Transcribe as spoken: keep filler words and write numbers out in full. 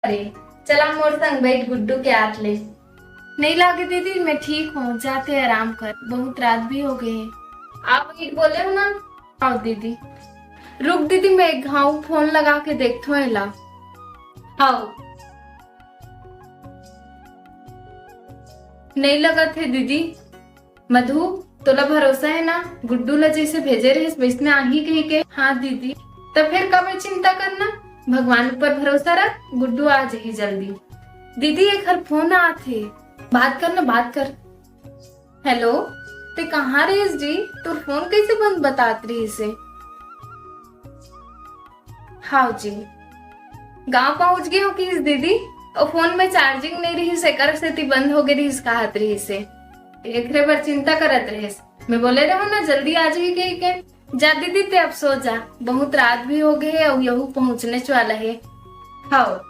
अरे, चला मोर संग बैठ गुड्डू के आत ले। नहीं लागे दीदी, मैं ठीक हूँ, जाते आराम कर, बहुत रात भी हो गए है। आप बैठ बोले हो ना। आओ दीदी। रुक दीदी, मैं एक घाव फोन लगा के देखथो एला। आओ। नहीं लगत है दीदी। मधु, तोला भरोसा है ना, गुड्डू ला जैसे भेजे रहिस वैसने आही कही के? हाँ दीदी। त फिर काबर चिंता करना, भगवान ऊपर भरोसा रख, गुड्डू आ जाही जल्दी। दीदी, एक हर फोन आत हे, बात कर ना, बात कर। हेलो, ते कहाँ रहिस जी? तोर फोन कैसे बंद बतात रहिस हे? हाव जी, गांव पहुंच गए हो किस दीदी? ओ फोन में चार्जिंग नहीं रहिस, एकर सेती बंद हो गए रहिस, कहत रहिस हे। एकरे बर चिंता करत रहिस। मैं बोले रहो ना, जल्दी आ जाही कही के। जा दीदी, ते अब सो जा, बहुत रात भी हो गए हे अउ यहू पहुंचने वाला है। हाव,